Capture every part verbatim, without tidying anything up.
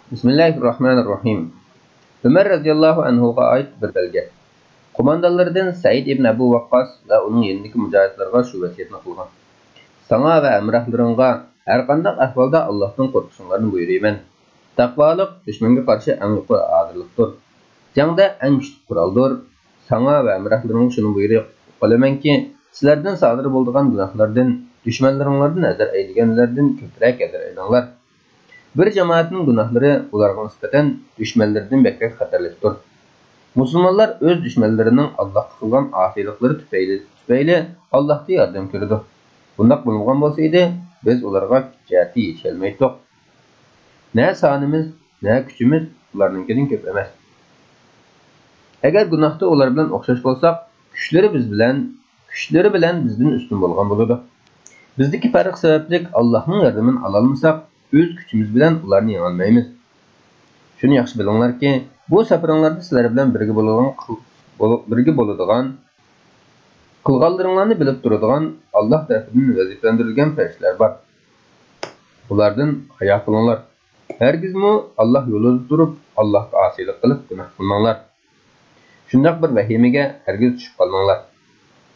بىسمىللاھىررەھمانىررەھىم. ئۆمەر رەزىياللاھۇ ئەنھۇغا ئائىت بىر بەلگە. قوماندانلىرىدىن سەئىد ئىبن ئەبۇ ۋەققاس ۋە ئۇنىڭ يېنىدىكى مۇجاھىدلارغا شۇ ۋەسىيەتنى قىلغان: ساڭا ۋە ھەمراھلىرىڭغا ھەرقانداق ئەھۋالدا ئاللاھتىن قورقۇشۇڭلارنى بۇيرۇيمەن. تەقۋالىق دۈشمەنگە قارشى ئەڭ يۇقىرى ھازىرلىقتۇر. جەڭدە ئەڭ كۈچلۈك قورالدۇر. ساڭا ۋە ھەمراھلىرىڭغا شۇنى بۇيرۇپ قالىمەنكى، سىلەردىن سادىر بولىدىغان گۇناھلاردىن، دۈشمەنلىرىڭلاردىن ھەزەر ئەيلىگەنلەردىن كۆپرەك ھەزەر ئەيلەڭلار. بىر جامائەتنىڭ گۇناھلىرى ئۇلارغا نىسبەتەن دۈشمەنلىرىدىن بەكرەك خەتەرلىكتۇر. مۇسۇلمانلار ئۆز دۈشمەنلىرىنىڭ ئاللاھقا قىلغان ئاسىيلىقلىرى تۈپەيلى، تۈپەيلى ئاللاھتا ياردەم كۆرىدۇ. بۇنداق بولمىغان بولسا ئىدى، بىز ئۇلارغا كۈچ جەھەتتە يېتىشەلمەيتتۇق. نە سانىمىز، نە كۈچىمىز ئۇلارنىڭكىدىن كۆپ ئەمەس. ئەگەر گۇناھتا ئۇلار بىلەن ئوخشاش بولساق، كۈچلىرى بىز بىلەن، كۈچلىرى بىلەن بىزدىن ئۈستۈن بولغان بولىدۇ. بىزدىكى پەرق سەۋەبلىك ئاللاھنىڭ ياردىمىنى ئالالمىساق، ئۆز كۈچىمىز بىلەن ئۇلارنى يېڭەلمەيمىز. شۇنى ياخشى بىلىڭلاركى، بۇ سەپىرىڭلاردا سىلەر بىلەن بىرگە بولىدىغان، بىرگە بولىدىغان، قىلغانلىرىڭلارنى بىلىپ تۇرىدىغان، ئاللاھ تەرىپىدىن ۋەزىپىلەندۈرۈلگەن پەرىشتىلەر بار. بۇلاردىن ھايا قىلىڭلار. ھەرگىزمۇ ئاللاھ يولىدا تۇرۇپ، ئاللاھقا ئاسىيلىق قىلىپ گۇناھ قىلماڭلار. شۇنداق بىر ۋەھىمىگە ھەرگىز چۈشۈپ قالماڭلار.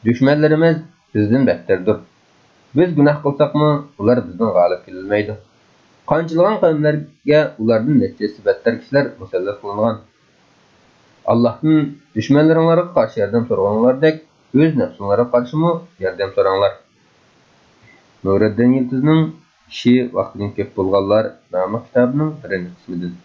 دۈشمەنلىرىمىز بىزدىن بەتتەردۇر. بىز گۇناھ قىلساقمۇ، ئۇلار بىزدىن غالىب كېلەلمەيدۇ. قانچىلىغان قەۋملەرگە ئۇلاردىن نەچچە ھەسسە بەتتەر كىشىلەر مۇسەللەت قىلىنغان. ئاللاھتىن دۈشمەنلىرىڭلارغا قارشى ياردەم سورىغىنىڭلاردەك، ئۆز نەپسىڭلارغا قارشىمۇ ياردەم سوراڭلار. نۇرەددىن يىلتىزنىڭ كىشى ۋاقتىدىن كۆپ بولغانلار ناملىق كىتابىنىڭ بىرىنچى قىسمىدىن.